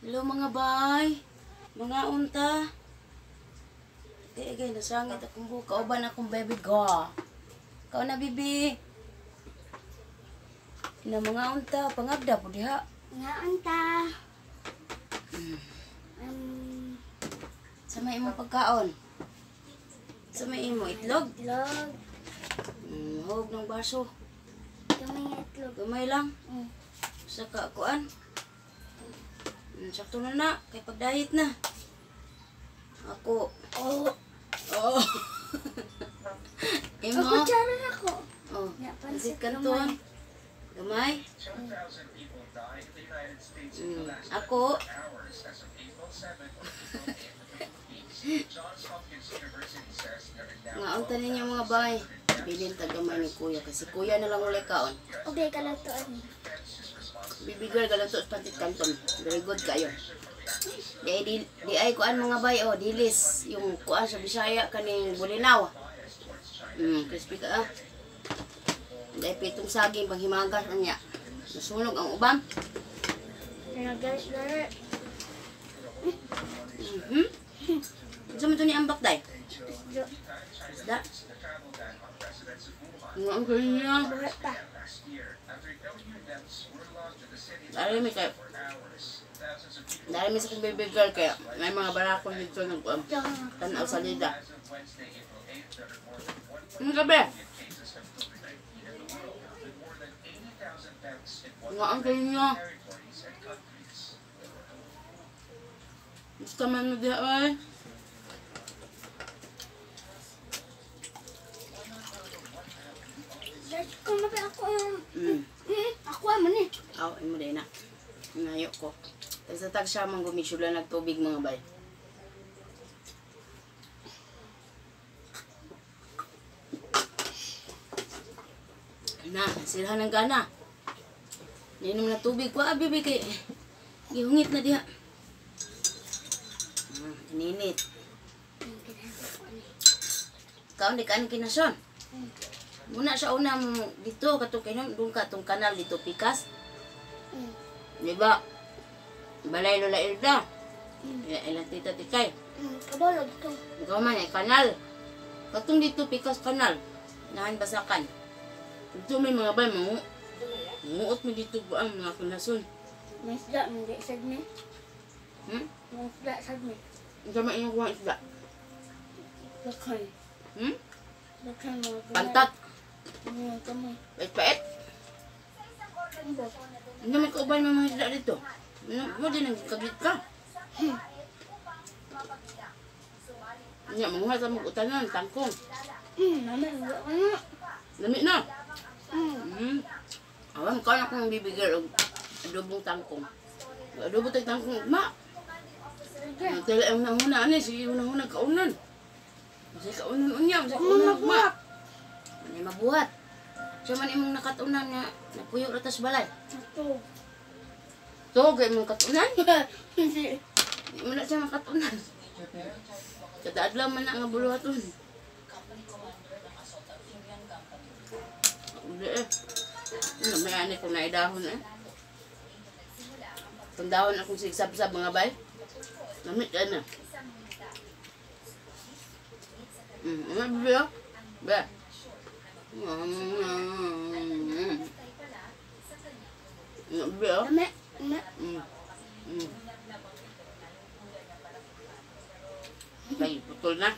Hello mga bay. Mga unta. Di gay nasangit akong buka uban akong baby girl. Kao na bibi. Ina mga unta pangagda po diha. Nga unta. Sa may imong pagkaon. Sa may imo itlog. Itlog. Hog ng baso. Gamay nga itlog. Gamay lang. Sa kakuan. Sakto na na. Kay pagdayit na. Ako. Oh. Oh. Imo. Ako tsara ako. Oh. Ya, Pansit pansit kanton. Gamay. Ako. Nga unta ninyo mga bay. Bilin ta gamay ni kuya kasi kuya na lang ulay kaon. Okay, kalatuan ni. Bibigay ka lang sa pansit kanton. Very good kayo. Di di, di ay kuan mga bay oh, dilis yung kuan sa Bisaya kaning bulinaw. Crispy ka ah. Dahil pitong saging panghimagas niya. Nasunog ang ubam. Nagalit. Unsa man to ni ambak day? Isda. Isda. Nga ang kanya. Buhat pa. Dali mi kay Dali mi sa kong baby girl kaya may mga barako dito nag tanaw sa lida. Ang gabi. Nga ang kanya. Gusto man mo diha ay. Dahil kumape ako. Ako man eh. Aw, imo din na. Nayo ko. Tapos sa tag siya man gumisula nagtubig mga bay. Na, silhan ng gana. Ninom na tubig ko. Ah, bibi kay gihungit na diha. Ininit. Kaon di kaan kinason. Muna sa una dito kato kay doon ka tong kanal dito pikas. Di ba? Balay Lola Ilda. Ilang tita tikay. Kabalog to. Ikaw man eh, kanal. Katong dito pikas kanal. Nahan basakan. Dito may mga bay, manguot mo dito ba ang mga kinason. May isda, may sad mi. May isda, sad mi. Unsa man inyong kuha isda? Lakay. Lakay mga gamay. Pantat. Mga gamay. Pait-pait. Hindi may kauban mga isda dito. Mo din ang kagit ka. Nya, manguha sa mag-utanan, tangkong. Nami, wala ka na. Lami na. Awan, kaon akong bibigyan og adobong tangkong. Adobo tayo tangkong ugma. Sige. Tila ang nanguna ani, sige unang-una kaunan. Kasi kaunan unya, kasi kaunan ugma. Ano mabuhat? Siya man imong nakatunan nga napuyo ra tas balay. Ito. To kay imong katunan. Hindi. Di mo na siya makatunan. Kada adlaw man na nga buluhaton. Hindi eh. Ano, may ani kong naidahon eh. Tandahon akong sigsab-sab mga bay. Namit ka na. Ano ba? Ba? Ano ba? Nami, nami. Ay, putol na.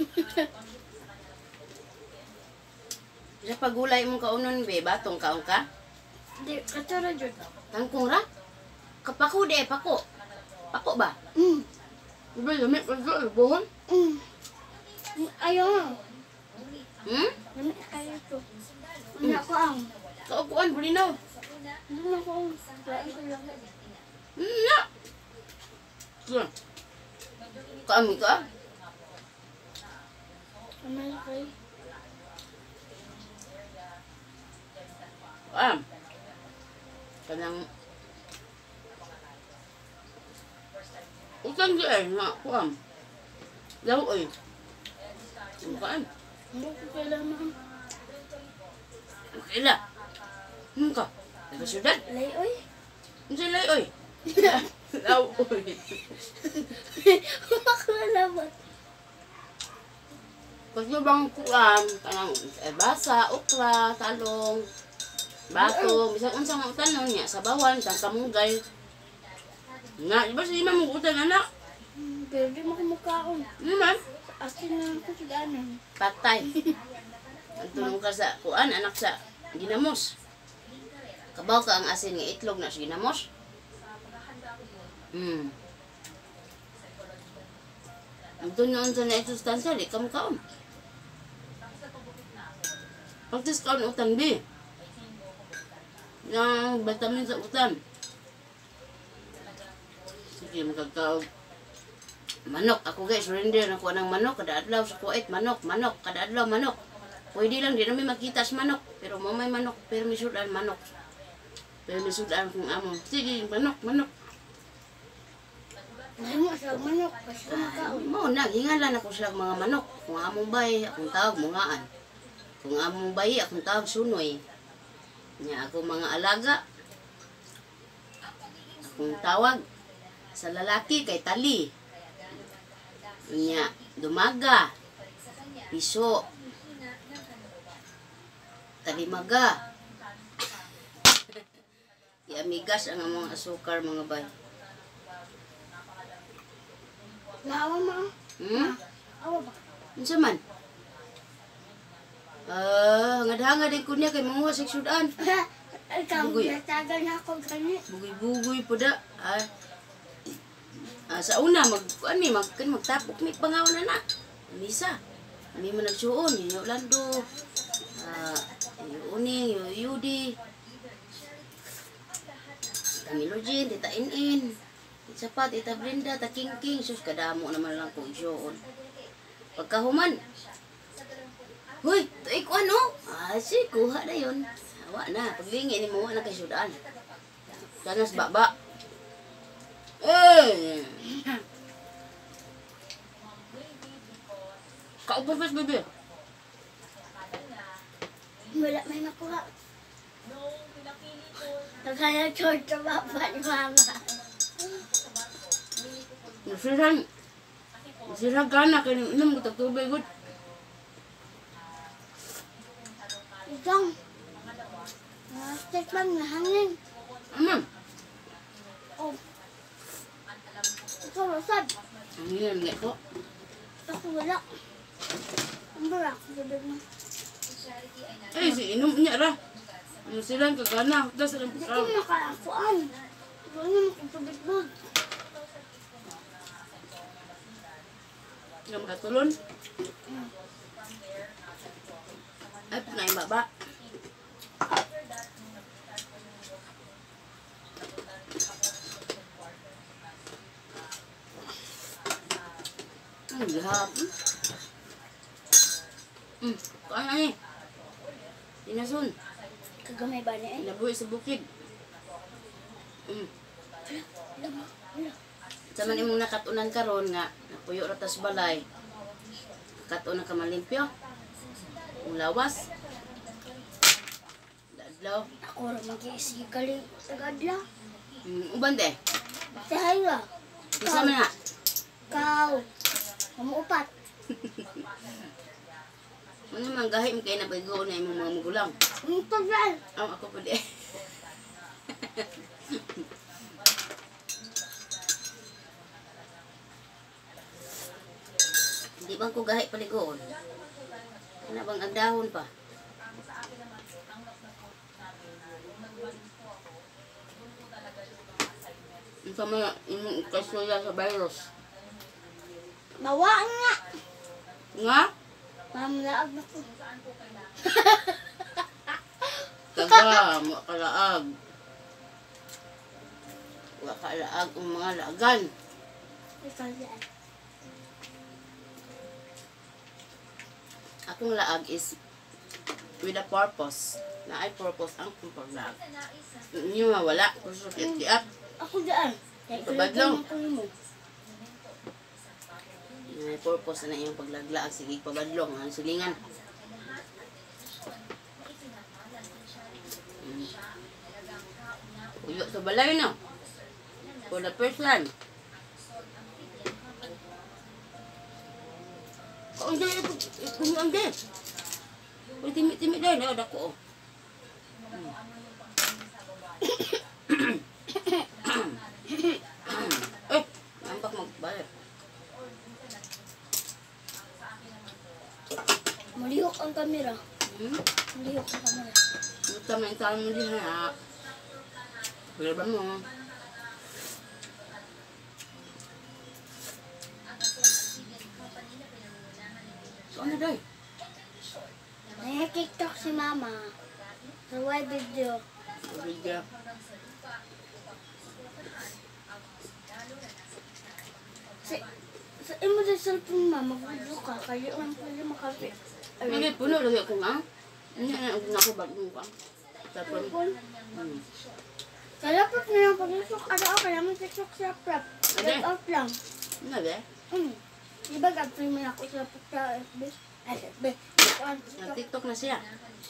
Sa pagulay mong kaunon, be, batong kaon ka? Di, katsura jud. Tangkong ra? Kapako di, pako. Pako ba? Diba, lamig ka sa buhon? Ayaw. Hmm? Lamig kayo to. Ano ako ang? Kaupuan, bulinaw. Ano ako ang? Lain ko lang. Na! Kaami ka? Kamay kay. Kaam. Kanang utan di ay nga kuam. Law oy. Kaam. Hindi ko kailangan. Kaila. Ka? Taga syudad. Lay oy. Unsa lay oy? Adlaw, uy. Wala ko nalabot. Gusto bang kuan kanang basa, okra, talong, bato, bisan unsa nga utanon niya sa bawan, sa kamunggay. Nga, di ba sa ima mong utan anak? Pero di mo kumukaon. Ano man? Asin na ako sa daanan. Patay. Ang ka sa kuan anak sa ginamos. Kabaw ka ang asin nga itlog na sa ginamos. Ang tunoon sa na sustansya, di ka makaon. Practice kaon utan, bi. Yang vitamin sa utan. Sige, magkakaog. Manok. Ako guys, surrender na kuha ng manok. Kada adlaw sa Kuwait, manok, manok. Kada adlaw, manok. Pwede lang, di namin makita sa manok. Pero mamay manok, pero may sudan manok. Pero may sudan kung amo. Sige, manok, manok. Mahimo sa manok. Basta makaon. Mo na, hingalan ako sila mga manok. Kung among bay, akong tawag, mungaan. Kung among bay, akong tawag, sunoy. Nya ako mga alaga. Akong tawag sa lalaki kay tali. Nya dumaga, piso, talimaga. Iamigas ang among asukar mga bay. Naawa ma. Hmm? Awa ba? Unsa man? Ah, hangad-hangad din ko niya kay manguha sa sudan. Ikaw, Bugoy. natagal na ako gani. Bugoy-bugoy po da. Sa una mag kuan mi mag kan magtapok mi pangaw na na. Misa. Ami man nagsuon, yung Orlando. Yung Uning, yung Yudi. Tita Milogin, Tita Inin. Tita Pat, Tita Brenda, Tita King King. Sus, kadamo naman lang kong isuon. Pagkahuman, huy, tuig ko ano? Si, kuha na yun. Awa na, paglingi ni mo, na kay sudan. Sana sa baba. Eh! Kaupos pas, bebe. Wala may makuha. Nagkaya chord sa papa ni mama. Nasiran. Nasiran ka na, kaya inom ko tubig. Good. Itong. Nastik bang nahangin. Ano? Oh. Ikaw, Rosad. Ang hilang nga ko. Ako wala. Ang bara, tubig mo. Eh, si inom niya ra. Nasiran ka ka na. Tas alam Hindi ko. ko makaakuan. Wala naman tubig mo. Nga makatulon. Ay, pinaing baba. Ang gihapon. Kuan na ni. Tinasun. Kagamay ba niya eh? Nabuhi sa bukid. Wala, wala. Sa man imong nakatunan karon nga napuyo ra tas balay. Nakatunan ka malimpyo. Ang lawas. Adlaw. Ako ra mag-iisigali tagadla. Uban de. Tayo ra. Isa man na. Kaw. Umuupat. Ano man gahi mo kay nabigo na imong mga magulang. Ang tagal. Ang ako pud eh. Di bang ko gahi paligoon? Ano bang agdahon pa? Unsa man imong kasula sa virus? Mawa nga. Nga? Mamlaag na ko. Taga, mo kalaag. Wa kalaag ang mga laagan. Ikaw dyan. Akong laag is with a purpose. Na ay purpose ang akong paglaag. Hindi mawala. Gusto kiat. Ako dyan. Pabadlong. Mo. Na ay purpose na iyong paglaglaag. Sige, pabadlong. Ang silingan. Uyo sa balay na. For the first time. Kaon dali ito ang dali. Uy, timi-timi dali. Oh, dako oh. Eh, nampak magbayad. Malihok ang kamera. Hmm? Malihok ang kamera. Buta man taon mo din ha. Wala ba mo? So ano day? May TikTok si Mama. Sa Y video. Video. Sa imo sa cellphone, Mama, mag-video ka. Kaya man pwede makapi. Ay, puno lagi ako nga. Hindi na ako bagong ka. Tapos, Cellphone. Kaya prep na lang pag-isok. Ano ako, kaya mo TikTok sa prep. Ade. Log out lang. Ano ba? Di ba gagawin mo na ako sa prep sa FB? Ay, FB. Kuan, TikTok. Nag-TikTok na siya.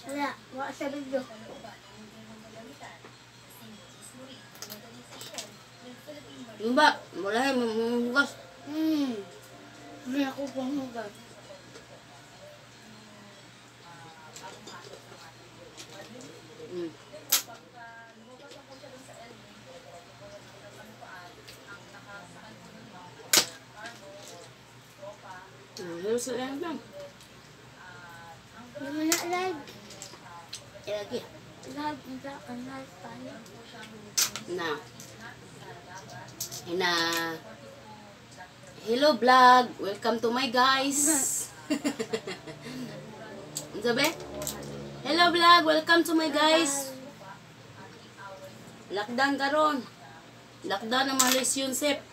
Wala, wala sa video. Yung ba? Wala yung mamuhugas. Hindi ako panghugas. Hello sa lang. Hindi mo na live. Ilagi. Live, hindi ka live tayo. Na. Ina. Hello vlog. Welcome to my guys. Ano sabi? Hello vlog. Welcome to my guys. Lockdown karon. Lockdown ang mga relationship.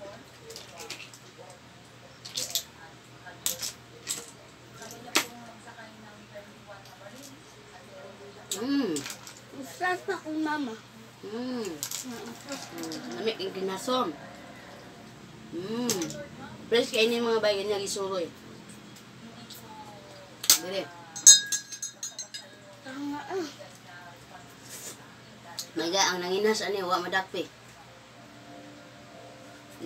Ustad pa kong mama. Lamig yung ginasom. Fresh kayo ni mga bayan niya gisuroy. Dire. Tama ah. Maiga ang nanginas ani wa madakpi.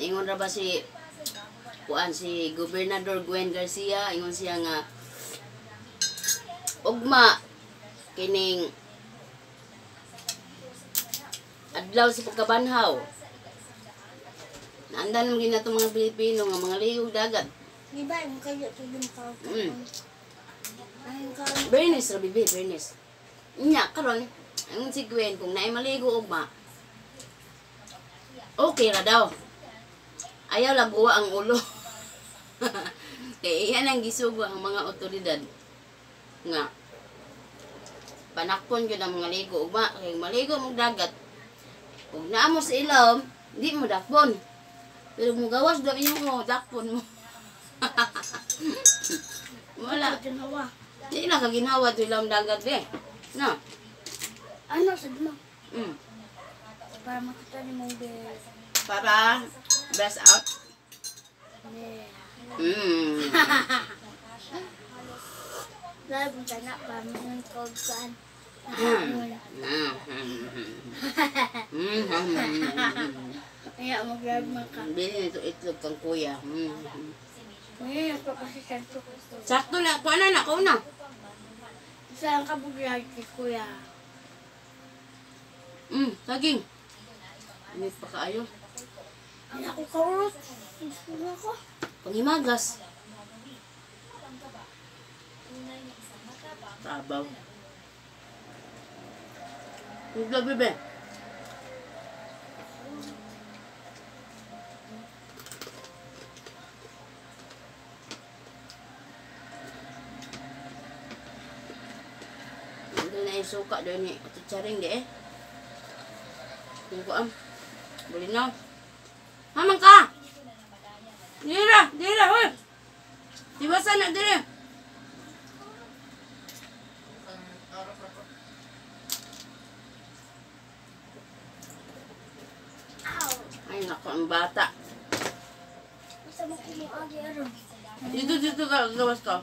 Niingon ra ba si kuan si Gobernador Gwen Garcia, ingon siya nga ugma kining adlaw sa pagkabanhaw. Naandan mo gina itong mga Pilipino nga mga ligog dagat. Di ba yung kayo ito yung kaon? Ay, kaon. Bernes ra bibi, Bernes. Nya karon ang si Gwen kung naay maligo ugma. Okay ra daw. Ayaw laguwa ang ulo. Kay iyan ang gisugo ang mga otoridad nga panakpon gyud ang mga ligo ugma kay maligo mong dagat. Ug naa mo sa ilawom, di mo dakpon. Pero mugawas daw imo mo, dakpon mo. Wala. Ginawa. Di na kaginhawa to ilawom dagat be. No. Ano sa mo? Para makita ni mong bes. Para best out. Yeah. Live mo sana para mangon kog saan. Kaya mag-live man ka. Bili nito itlog kang kuya. Ngayon, pa kasi sakto. Sakto na. Kuha na na. Kuha na. Saan ka mag-live kay kuya? Saging. Init pa kaayo. Ay, ako kaurot. Gusto na ako. Panghimagas. Tabaw. Itlog, bebe. Hindi na yung suka doon ni Ate Charing di eh. Hindi ko am. Bulinaw. Hamang ka! Dira! Dira! Hoy! Tiwasan na dira! Ay nako, ang bata. Basta mo kumuagi aron. Dito, dito ka, gawas ka.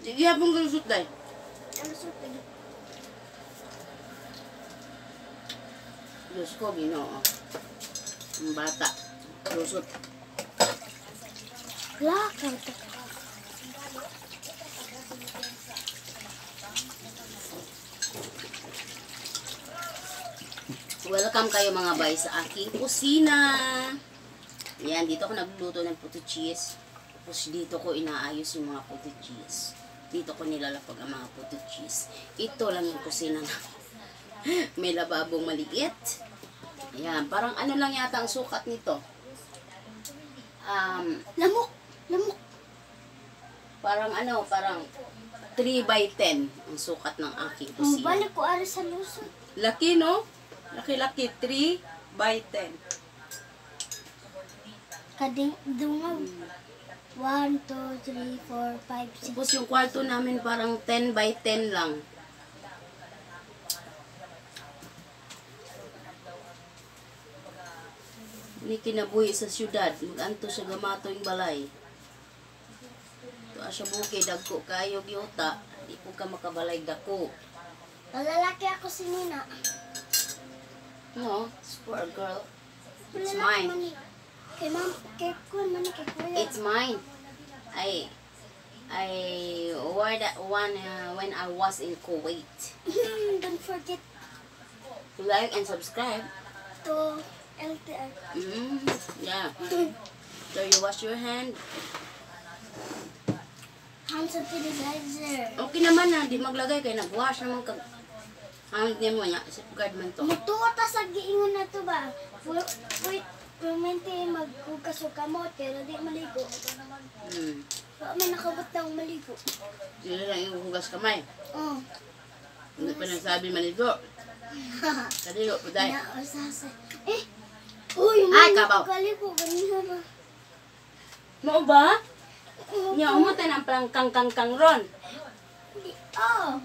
Sige, hapon ka lusot day. Ano sulti? Diyos ko, Ginoo. Ang bata. Lusot. Lakaw ta. Welcome kayo, mga bay, sa aking kusina. Yan, dito ako nagluto ng puto cheese. Tapos dito ko inaayos yung mga puto cheese. Dito ko nilalapag ang mga puto cheese. Ito lang yung kusina na may lababong maliit. Ayan, parang ano lang yata ang sukat nito. Lamok! Lamok! Parang ano, parang 3 by 10 ang sukat ng aking kusina. Balik ko ari sa lusot. Laki, no? Laki-laki, 3 by 10. Kading dungag. 1, 2, 3, 4, 5, 6. Tapos yung kwarto namin parang 10 by 10 lang. Ni kinabuhi sa syudad, maganto sa gamato yung balay. Tuwa sa bukid, dagko kayo gyuta, di po ka makabalay dako. Malalaki ako si Nina. No, it's for a girl. It's Malalaki mine. man ni. Kay ma'am, kay kuan man ni, kay kuya. It's mine. I wore that one when I was in Kuwait. Don't forget Like and subscribe. to LTR. Yeah. So you wash your hand. Hand sanitizer. Okay naman na, di maglagay kay nag-wash naman kag hand nimo nya, safeguard man to. Mutuo ta sa giingon na to ba? Wait, permente maghugas og kamot pero di maligo. Wa man nakabot ng maligo. Dili lang yung hugas kamay. Oh. Hindi pa nagsabi maligo. Kaligo po dai. Na usasa. Eh. Uy, Ay, man, kabaw. Kaligo ganina ba? Mao ba? Oh, Nya umutan ang plang kang kang kang ron. Oh.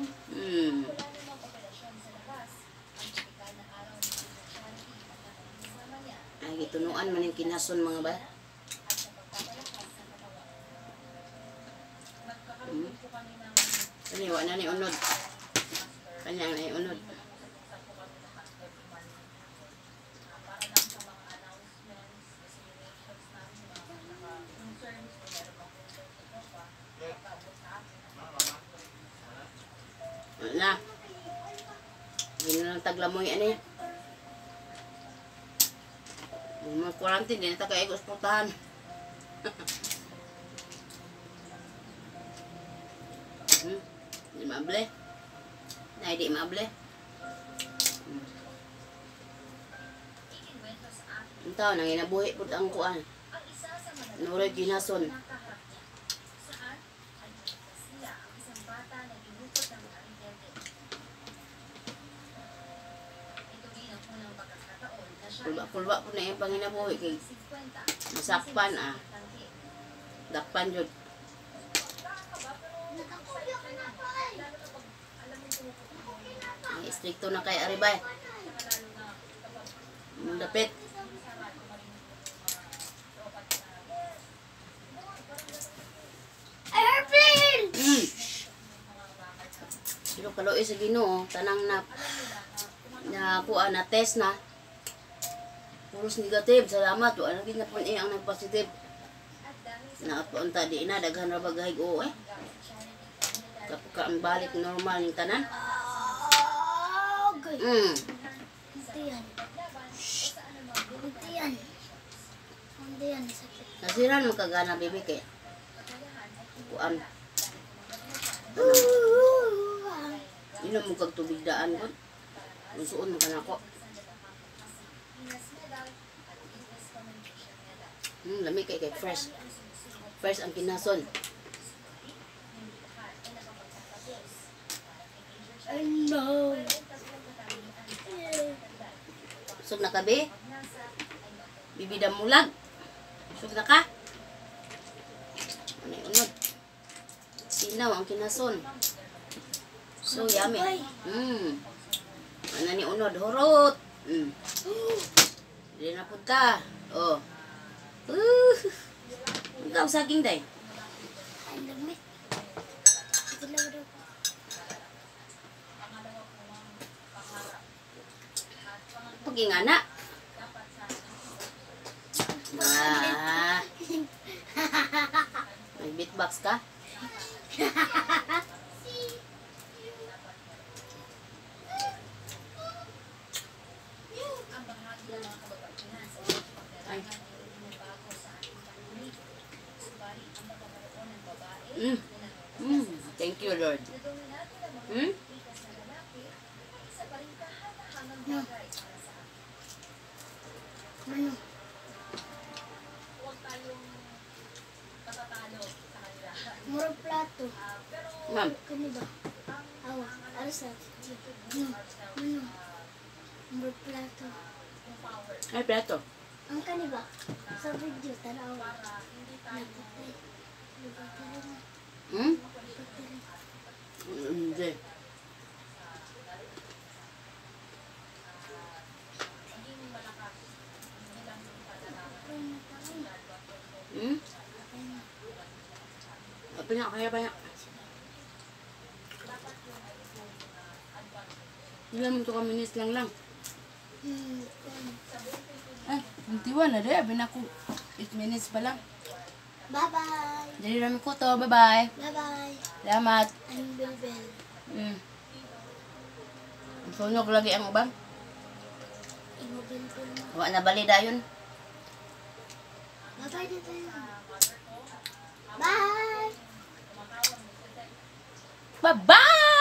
Ay, gitunuan man yung kinason, mga ba. Kani wa na ni unod. Kanya na ni unod. Wala na. Hindi na lang taglamoy ano eh. Mga quarantine, di na tayo kayo portahan. Di maable. Ay, di maable. Ang tao, nanginabuhi po ang kuan. Nuray ginason. Kulba-kulba po na yung panginabuhi kay masakpan ah. Dakpan jud. Ay, stricto na kay Aribay. Ang dapit. Airplane! Pero kaluoy sa Ginoo, tanang na na kuan na test na. Puros negative, salamat. Wala gid na po eh ang nagpositive. Naapunta di na daghan ra bagay oo eh. Kapag ka ang balik normal ning tanan. Oh, good. Hindi yan. Hindi yan. Hindi yan. Sakit. Nasiran mo kagana, baby, kay kuan. Inom mo kag tubig daan ko. Usuon mo ka nako. Lami kay kay fresh. Fresh ang kinason. I know. Sug na ka, be? Bibida mulag. Sug na ka? Ano yung unod? Sinaw ang kinason. So yummy. Ano ni unod? Horot. Dili na pud ka. Oh. Ikaw saging day. Ang dami. Ito lang daw. Pagingana. Ah. May beatbox ka? Ay. Thank you, Lord. No. Ano? Murag plato. Ma'am, Kani ba? Awa, ara sa. No. Ano? Murag plato. Ay, plato. Ang kani ba? Sa video, tanawa. Napatay. Napatay na. Napatay. Hindi. Patay na tayo. Patay na. Apa na, kaya pa na. Ilan mo to ka minutes lang lang. Ay, 21 na rin. Abi na ko 8 minutes pa lang. Bye-bye. Dali rami ko to. Bye-bye. Bye-bye. Salamat. I'm Bilbel. Sunog lagi ang uban. Imo Bilbel na. Wa na balida yun. Bye-bye na tayo. Bye! Bye-bye!